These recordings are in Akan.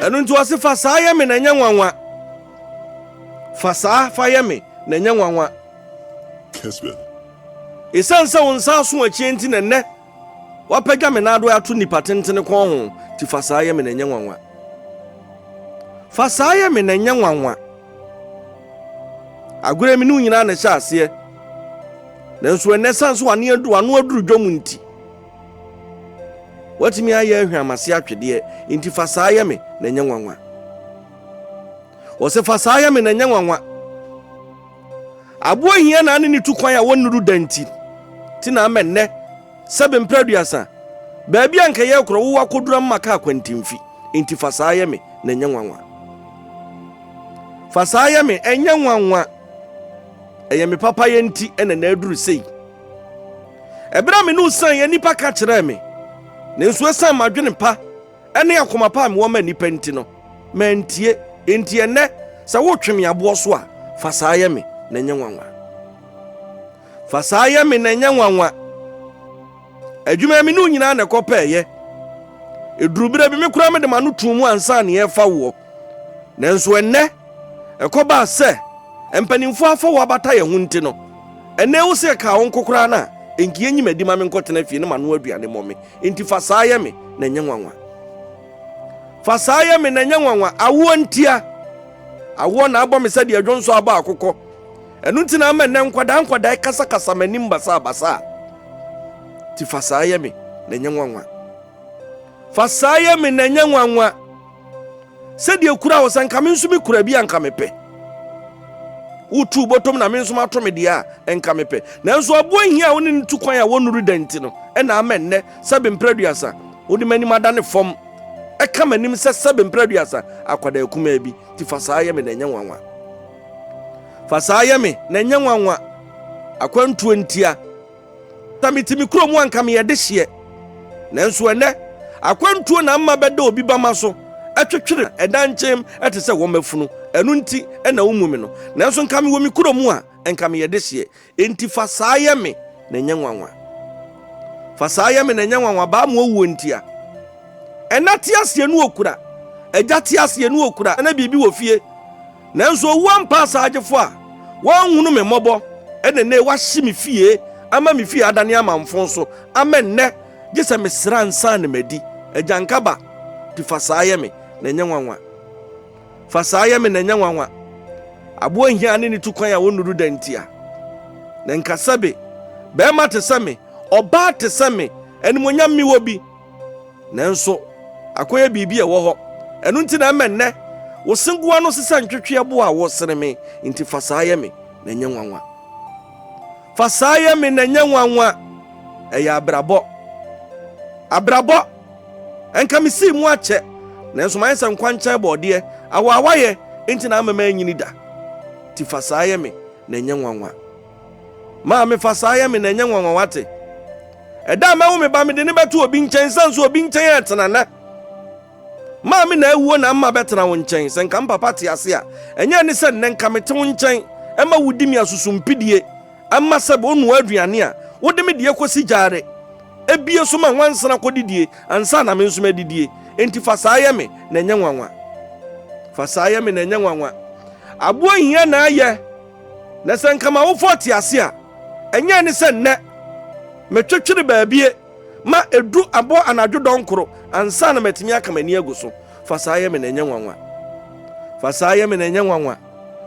Ɛno nti ɔse fa saa yɛ me na ɛnyɛ nwanwa. Fa saa fa yɛ me na ɛnyɛ nwanwa. Kismet. Esiane sɛ wo nsa aso akyie nti na nnɛ woapagya me nan do ato nnipa tentene kɔn ho nti fa saa yɛ me na ɛnyɛ nwanwa. Fa saa yɛ me na ɛnyɛ nwanwa. Agorɔ mi ne wo nyinaa na ɛhyɛ aseɛ. Nanso ɛnnɛ ɛsiane sɛ w'ano aduru dwom nti Woatumi ayɛ ahwamase atwedeɛ, enti fa saa yɛ me na ɛnyɛ nwanwa. Wɔsɛ fa saa yɛ me na ɛnyɛ nwanwa. Aboa hia na ne ne tu kwan a wɔnnuru da nti, ti na ama nnɛ sɛbe mprɛ 30 baabi a nka yɛrekorɔ wowɔ akɔduru ama kaa kwantimfi, enti fa saa yɛ me na ɛnyɛ nwanwa. Fa saa yɛ me ɛnyɛ nwanwa. Ɛyɛ me papayɛ nti na na aduru sei. Ɛberɛ a me ne wo sianeɛ, nnipa ka kyerɛɛ me, nanso ɛsiane m'adwene pa ne akoma pa a mewɔ ma nnipa nti no, mantie. Enti ɛnnɛ, sɛ woretwe me aboɔ so a, fa saa yɛ me, na ɛnyɛ nwanwa. Fa saa yɛ me, na ɛnyɛ nwanwa. Adwuma yi, me ne wo nyinaa na ɛkɔpɛeɛ. Ɛduru berɛ bi, me koraa mede m'ano too mu ansa na yɛrefa woɔ. Nanso ɛnnɛ, ɛkɔbaa sɛ mpanimfoɔ afa wo abata yɛn ho nti no, ɛnnɛ wo sɛ ɛkaa wo nko koraa no a, enti yɛnyi m'adi ma menkɔtena fie na manoa aduane mmɔ me. Enti fa saa yɛ me, na ɛnyɛ nwanwa. Fa saa yɛ me, na ɛnyɛ nwanwa. Awoɔ ntia. Awoɔ na abɔ me sɛdeɛ dwonsɔ abɔ akokɔ. Ɛno nti na ama ɛnnɛ nkwadaa nkwadaa kasakasa m'anim basaabasaa. Nti fa saa yɛ me, na ɛnyɛ nwanwa. Fa saa yɛ me, na ɛnyɛ nwanwa. Sɛdeɛ kura wo sɛ nka me nso mekura bi a nka mepɛ. Wotu bɔtɔm na me nso mato me deɛ a nka mepɛ. Nanso aboa hia a wo ne no tu kwan a wɔnnuru da nti no, ɛna ama ɛnnɛ sɛbe mprɛ 30 wode m'anim adane fam ɛka m'anim sɛ sɛbe mprɛ 30 akwadaa kumaa bi. Nti fa saa yɛ me na ɛnyɛ nwanwa. Fa saa yɛ me na ɛnyɛ nwanwa. Akwantuo ntia. Sɛ mete me kurom a anka meyɛ dehyeɛ. Nanso ɛnnɛ, akwantuo na ama bɛda obi bama so twetwere ɛdan nkyɛn mu te sɛ wɔn afunu. Ɛno nti na wommu me no. Nanso nka mewɔ me kurom a, anka meyɛ dehyeɛ. Enti fa saa yɛ me na ɛnyɛ nwanwa. Fa saa yɛ me na ɛnyɛ nwanwa, baa mo owuo ntia. Ɛna te aseɛ no okura, agya te aseɛ no okura, na biribi wɔ fie. Nanso owu ampa asagyefo a wɔanhunu me mmɔbɔ na nnɛ wɔahye me fie ama me fie adane amamfõ so ama nnɛ, gye sɛ mesrɛ ansa na madi. Agyanka ba, nti fa saa yɛ me, na ɛnyɛ nwanwa. Fa saa yɛ me, na ɛnyɛ nwanwa. Aboa hia ne ne tu kwan a wonnuru da ntia. Na nka sɛbe, barima te sɛ me, ɔbaa te sɛ me, animuonyam mewɔ bi. Nanso akɔyɛ biribi a ɛwɔ hɔ. Ɛno nti na ɛma nnɛ wo segoa no sesɛ ntwetweɛboɔ a wosene me. Nti fa saa yɛ me na ɛnyɛ nwanwa. Fa saa yɛ me na ɛnyɛ nwanwa. Ɛyɛ abrabɔ. Abrabɔ. Ɛnka mesii mu akyɛ, nanso mayɛ sɛ nkwankyɛn bɔɔdeɛ. Awaawayɛ nti na ama manyini da. Nti fa saa yɛ me na ɛnyɛ nwanwa. Maame fa saa yɛ me na ɛnyɛ nwanwa wate. Ɛda a mɛwo me ba mede no bɛto obi nkyɛn sane sɛ obi nkyɛn ɛtena nɛ. Maame na awuo na mma bɛtena wo nkyɛn sɛ nka mpapa te ase a ɛnyɛ ne sɛ nnɛ nka mete wo nkyɛn ɛma wodi me asusumpidie ɛma sɛ wonoa aduane a wode me deɛ kɔsi gyaare ebie so ma nwansena kɔdidie ansa na me nso madidie enti fa saa yɛ me na ɛnyɛ nwanwa. Fa saa yɛ me na ɛnyɛ nwanwa. Aboɔ hia na ayɛ. Na sɛ nka m'awofoɔ te ase a, ɛnyɛ ne sɛ nnɛ metwetwere baabie ma ɛdu abɔ anadwo dɔnkoro ansa na matumi aka m'ani agu so. Fa saa yɛ me na ɛnyɛ nwanwa. Fa saa yɛ me na ɛnyɛ nwanwa.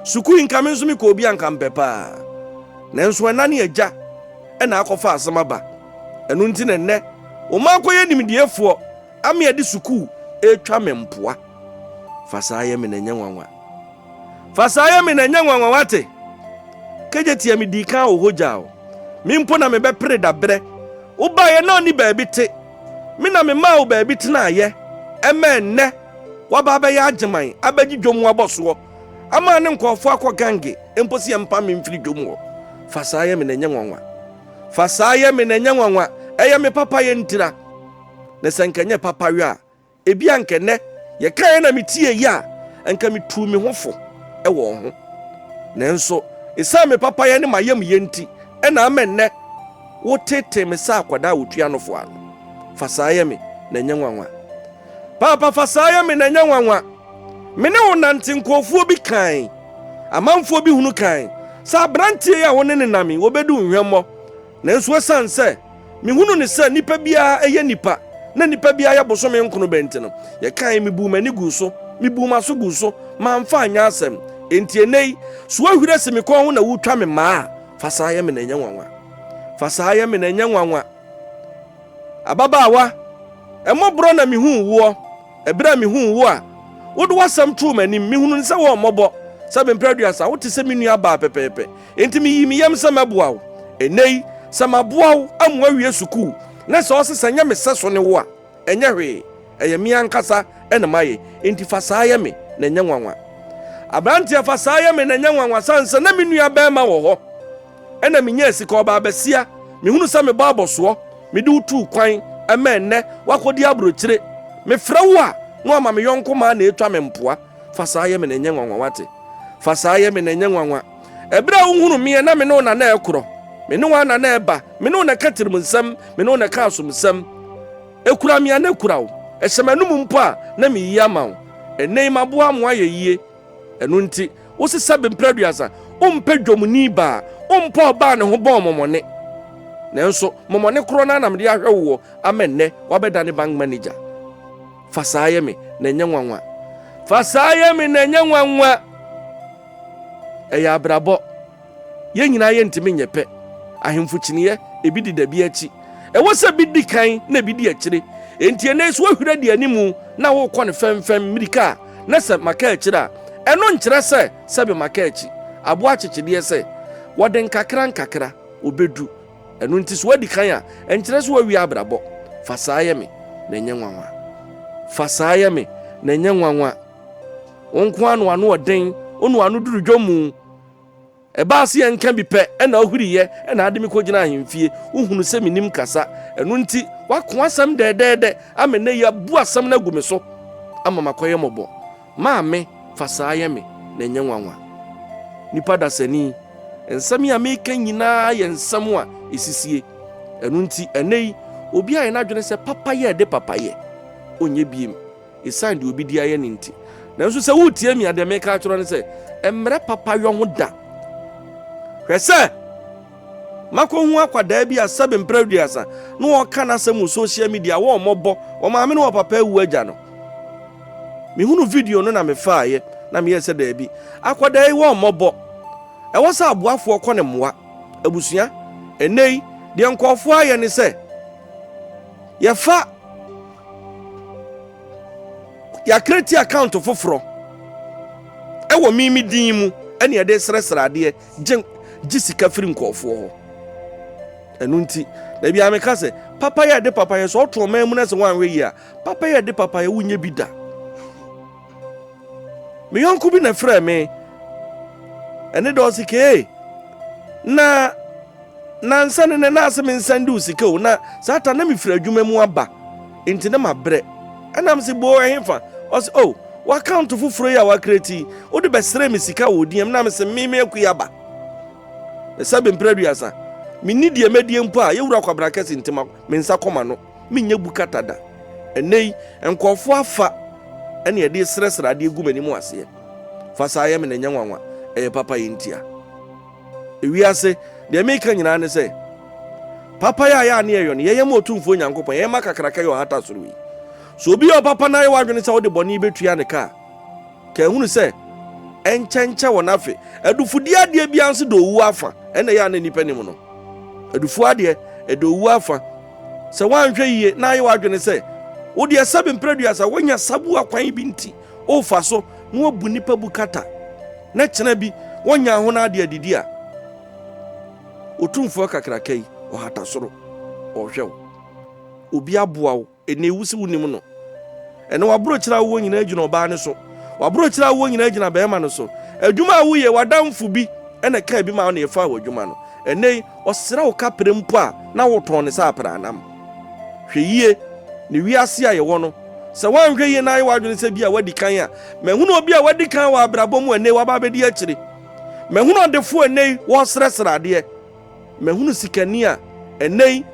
Sukuu yi nka me nso mekɔ obi a nka mpɛ paa. Nanso ɛna ne agya na akɔfa asɛm aba. Ɛno nti na nnɛ wo mma akɔyɛ nimdeɛfoɔ ame ɛde sukuu retwa me mpoa. Fa saa yɛ me na ɛnyɛ nwanwa. Fa saa yɛ me na ɛnyɛ nwanwa wate. Kegye tia me dii kan wɔ hɔ gyaa wo. Me mpo na mebɛpere dabrɛ. Wobaeɛ na ɔnni baabi te. Me na memaa wo baabi tenaeɛ. Ɛma ɛnnɛ woaba abɛyɛ agyeman abɛgye dwom abɔsoɔ ama ne nkurɔfoɔ akɔ gange mpo sɛ yɛmpam me mfiri dwom hɔ. Fa saa yɛ me na ɛnyɛ nwanwa. Fa saa yɛ me na ɛnyɛ nwanwa. Ɛyɛ me papayɛ ntira. Na sɛ nka ɛnyɛ papayɔ a, Ebia anka ɛnnɛ yɛkaeɛ na metiee yi a, anka metuu me ho fo wɔ wo ho. Nanso ɛsiane me papayɛ ne m'ayamyɛ nti na ama ɛnnɛ wotetee me sɛ akwadaa a wɔtua no fo ano. Fa saa yɛ me, na ɛnyɛ nwanwa. Paapa fa saa yɛ me na ɛnyɛ nwanwa. Me ne wo nante nkurɔfoɔ bi kan, amanfoɔ bi hunu kan sɛ aberanteɛ yi a wo ne no nam yi, wɔbɛdi wo hwammɔ. Nanso ɛsiane sɛ mehunu no sɛ nnipa biara yɛ nnipa na nnipa biara yɛ bosome nkono bɛ nti no, yɛkae, mebuu m'ani guu so, mebuu m'aso guu so, mamfa anyɛ asɛm. Enti ɛnnɛ yi, so woahwiri asi me kɔn ho na woretwa me mmaa a? Fa saa yɛ me na ɛnyɛ nwanwa. Fa saa yɛ me na ɛnyɛ nwanwa. Ababaawa, mmɔborɔ na mehuu woɔ. Ɛberɛ a mehuu wo a wode w'asɛm too m'anim, mehunuu no sɛ wɔn mmɔbɔ, sɛ me mprɛ aduasa, wote sɛ me nua baa pɛpɛɛpɛ, enti meyii me yam sɛ mɛboa wo. Ɛnnɛ yi, sɛ maboa wo ama woawie sukuu, na sɛ ɔse sɛ nyɛ me sɛso ne wo a, ɛnyɛ hwee, ɛyɛ me ankasa na mayɛ, enti fa saa yɛ me, na ɛnyɛ nwanwa. Aberanteɛ, fa saa yɛ me, na ɛnyɛ nwanwa, sane sɛ na me nua barima wɔ hɔ. Ɛna menyaa sika ɔbaa basia mehunu sɛ mebɔ abɔsoɔ mede wo tuu kwan ɛma ɛnnɛ woakɔdi abrokyire mefrɛ wo a na wama me yɔnko maa na ɛtwa me mpoa fa saa yɛ me na ɛnyɛ nwanwa wate fa saa yɛ me na ɛnyɛ nwanwa ɛberɛ a wohunu meɛ na me ne wo na na ɛkorɔ me ne wo ana na ɛba me ne wo na ɛka tirim nsɛm me ne wo na ɛka asom nsɛm ɛkura me a na ɛkura wo ɛhyɛ m'anum mpo a na meyi ama wo ɛnnɛ yi maboa mo ayɛ yie Ɛno nti, wose sɛbe mprɛ aduasa, wompɛ dwomni baa, wompɛ ɔbaa a ne ho bɔn mɔmɔne. Nanso, mɔmɔne korɔ no ara na mede ahwɛ woɔ ama nnɛ woabɛdane bank manager. Fa saa yɛ me na ɛnyɛ nwanwa. Fa saa yɛ me na ɛnyɛ nwanwa. Ɛyɛ abrabɔ. Yɛn nyinaa yɛntumi nyɛ pɛ. Ahemfo kyiniiɛ, ebi deda bi akyi. Ɛwɔ sɛ bi di kan na ebi di akyire. Enti ɛnnɛ yi sɛ woahwiri adi animu na worekɔ no fɛmfɛm mmirika a, na sɛ maka akyire a, ɛno nkyerɛ sɛ sɛbe maka akyi. Aboa akyekyedeɛ sɛ, wɔde nkakra nkakra, wɔbɛdu. Ɛno nti sɛ woadi kan a, ɛnkyerɛ sɛ woawie abrabɔ. Fa saa yɛ me, na ɛnyɛ nwanwa. Fa saa yɛ me, na ɛnyɛ nwanwa. Wo nko ara na w'ano ɔden, wo na w'ano duru dwom mu. Ɛbaa sɛ yɛnka bi pɛ na wohuriiɛ na ade me kɔgyinaa ahemfie. Wohunu sɛ mennim kasa, ɛno nti woako asɛm dɛɛdɛɛdɛ ama nnɛ yi abu asɛm no agu me so ama makɔyɛ mmɔbɔ. Maame, fa saa yɛ me na ɛnyɛ nwanwa. Nipa dasani, nsɛm yi a mereka nyinaa yɛ nsɛm a ɛsisie. Ɛno nti ɛnnɛ yi obi ayɛ n'adwene sɛ papayɛ de papayɛ, ɔnyɛ biem. Esiane deɛ obi de ayɛ no nti. Nanso sɛ woretie me a, deɛ mereka akyerɛ wo ne sɛ, mmrɛ papayɔ ho da. Hwɛ sɛ makɔhu akwadaa bi a sɛbe mprɛ aduasa na ɔreka n'asɛm wɔ social media, wɔ mmɔbɔ, ɔmaame ne ɔpapa awu agya no. Mehunu video no na mefaaeɛ na meyɛɛ sɛ daabi, akwadaa yi wɔ mmɔbɔ. Ɛwɔ sɛ aboafoɔ kɔ ne mmoa. Abusua, ɛnnɛ yi, deɛ nkurɔfoɔ ayɛ ne sɛ, yɛfa Yɛakreti account foforɔ ɛwɔ me me din mu ɛne yɛde srɛsrɛ adeɛ gye gye sika firi nkurɔfoɔ hɔ. Ɛno nti, da biara meka sɛ papa yɛ de papa yɛ sɛ ɔto ɔman mu na sɛ woanhwɛ yie a papa yɛ de papa yɛ wonyɛ bi da. Me yɔnko bi na ɛfrɛɛ me ɛne dɛ ɔse kee na nansa ne nɛ na ase me nsan de wo sika o na saa ta na mefiri adwuma mu aba nti na mabrɛ ɛna mese boo ɛhefa ɔse oh w'account foforɔ yi a wakreti yi wode bɛsrɛ me sika wɔ odin na mese me me akui aba na sɛbe mprɛ aduasa menni deɛ mɛdie mpo a yɛwura kwabena kɛse nti me nsa kɔma no Menyɛ bukata da. Ɛnnɛ yi, nkurɔfoɔ afa ɛna yɛde resrɛsrɛ adeɛ gu m'anim aseɛ. Fa saa yɛ me na ɛnyɛ nwanwa, ɛyɛ papayɛ ntia. Ewiase, deɛ meka nyinaa ne sɛ, papayɛ a yɛ a ne yɛyɔ no, yɛyɛ ma Otumfoɔ Nyankopɔn, yɛyɛ ma kakraka yi a ɔhata soro yi. Sɛ obi yɛ ɔpapa na ayɛ w'adwene sɛ wode bɔne bɛtua ne ka a, Ka ehunu sɛ ɛnkyɛnkyɛ wɔn afe. Adufudie adeɛ biara nso da owuo afa. Ɛna ɛyɛ a na nnipa nim no. Adufuo adeɛ, ɛda owuo afa. Sɛ woanhwɛ yie na ayɛ w'adwene sɛ wo deɛ sɛbe mprɛ aduasa woanya saboa kwan bi nti worefa so na woabu nnipa bu kata na kyena bi wonyaa ho no adeɛ adidi a, Otumfoɔ kakraka yi, ɔhata soro, ɔrehwɛ wo. Obi aboa wo. Ɛnnɛ wo se wonim no. Ɛnnɛ w'aborɔkyerɛ a wowɔ nyinaa gyina ɔbaa no so. W'aborɔkyerɛ a wowɔ nyinaa gyina barima no so. Adwuma a woyɛ, w'adamfo bi na ɛkaa bi maa wo na yɛfaa w'adwuma no. Ɛnnɛ yi, ɔsrɛ wo kaprɛ mpo a, na wotɔn no sɛ apranam. Hwɛ yie, ne wiase a yɛwɔ no, sɛ woanhwɛ yie na ayɛ w'adwene sɛ bi a woadi kan a, mahunu obi a wadi kan wɔ abrabɔ mu a ɛnnɛ yi waba abɛdi akyire. Mahunu ɔdefoɔ a ɛnnɛ yi wɔresrɛsrɛ adeɛ. Mahunu sikani a ɛnnɛ yi,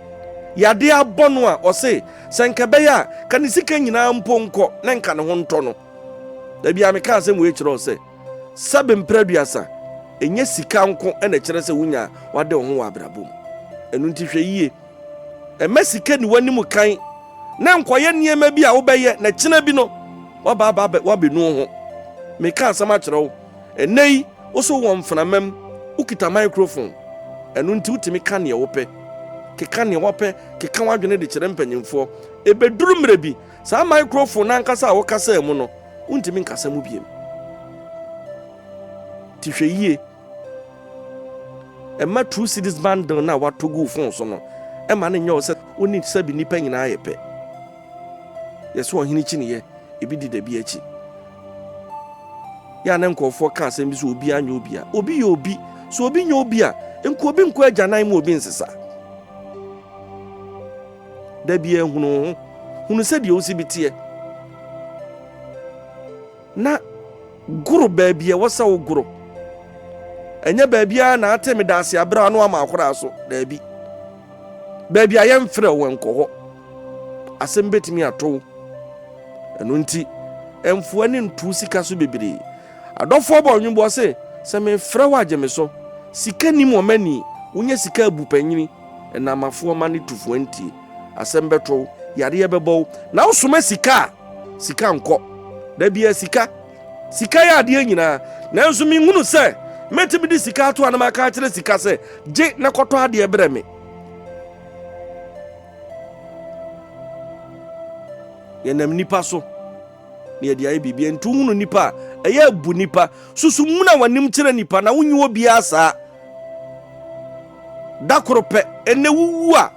Yadeɛ abɔ no a, ɔse sɛ nka ɛbɛyɛ a, ka ne sika nyinaa mpo nkɔ na nka ne ho ntɔ no. Da biara meka asɛm wei kyerɛ wo sɛ, sɛbe mprɛ aduasa, ɛnyɛ sika nko na ɛkyerɛ sɛ wonya a woade wo ho wɔ abrabɔ mu. Ɛno nti hwɛ yie. Mma sika nni w'anim kan na nkɔyɛ nneɛma bi a wobɛyɛ na kyena bi no woaba aba abɛ woabɛnu wo ho. Meka asɛm akyerɛ wo, ɛnnɛ yi wo so wowɔ mframa mu, wokita microphone, ɛno nti wotumi ka neɛ wopɛ, keka neɛ wopɛ, keka w'adwene de kyerɛ mpanyimfoɔ. Ɛbɛduru mmerɛ bi, saa microphone no ankasa a wokasaa mu no, wontumi nkasa mu biom. Nti hwɛ yie. Mma True Cities bundle no a wɔatɔ gu wo fon so no mma no nyɛ wo sɛ wo ne sɛbe nnipa nyinaa yɛ pɛ. Yɛsɛ ɔhene kyiniiɛ, ebi di dabi akyi. Yɛ a na nkurɔfoɔ ka asɛm bi sɛ obiara nyɛ obi a. Obi yɛ obi. Sɛ obi nyɛ obi a, nka obi nkɔ agyanan mu obi nsesa. Da biara hunu wo ho. Hunu sɛdeɛ wo si bi teɛ. Na goro baabi a ɛwɔ sɛ wogoro. Ɛnyɛ baabiara na ate medaase aberɛ a na wama akora so. Daabi. Baabi a yɛmfrɛ wo nkɔ hɔ. Asɛm bɛtumi ato wo. Ɛno nti, mfoa ne nto sika so bebree. Adɔfoɔ bɔ nnwom se, sɛ mefrɛ wo agye me so. Sika nim ɔmani, wonya sika abu panyini. Ɛnamafoɔ ma ne tufoɔ ntie. Asɛm bɛto wo, yareɛ bɛbɔ wo. Na wosoma sika a, sika nkɔ. Da biara sika. Sika yɛ adeɛ nyinaa. Nanso menhunu sɛ mɛtumi de sika ato a na maka akyerɛ sika sɛ, gye na kɔtɔ adeɛ brɛ me. Yɛnam nipa so na yɛde ayɛ biribi. Nti wohunu nipa a, ɛyɛ abu nipa. Susu muna w'anim kyerɛ nipa na wonyi obiara saa. Da koro pɛ, ɛnnɛ wuwu a,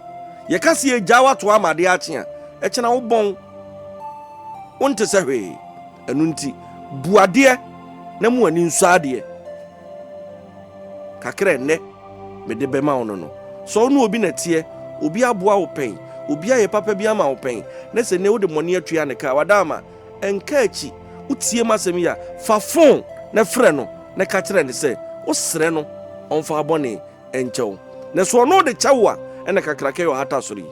yɛka sɛ yɛgyaa wo ato ama adeɛ akye a, ɛkyena wo bɔn. Wonte sɛ hwee. Ɛno nti, bu adeɛ na mu ani nsɔ adeɛ. Kakra ɛnnɛ mede bɛma wo no no, sɛ wo ne obi na ɛteɛ, obi aboa wo pɛn, obi ayɛ papa bi ama wo pɛn, na sɛ nnɛ wode mmɔne atua ne ka a, wada ama. Ɛnka akyi, wotie m'asɛm yi a, fa fon na frɛ no na ka kyerɛ no sɛ wosrɛ no ɔmfa wo bɔne nkyɛ wo. Na sɛ ɔno de kyɛ wo a, ɛna kakraka yi a ɔhata soro yi,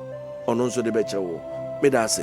ɔno nso de bɛkyɛ wo. Meda ase.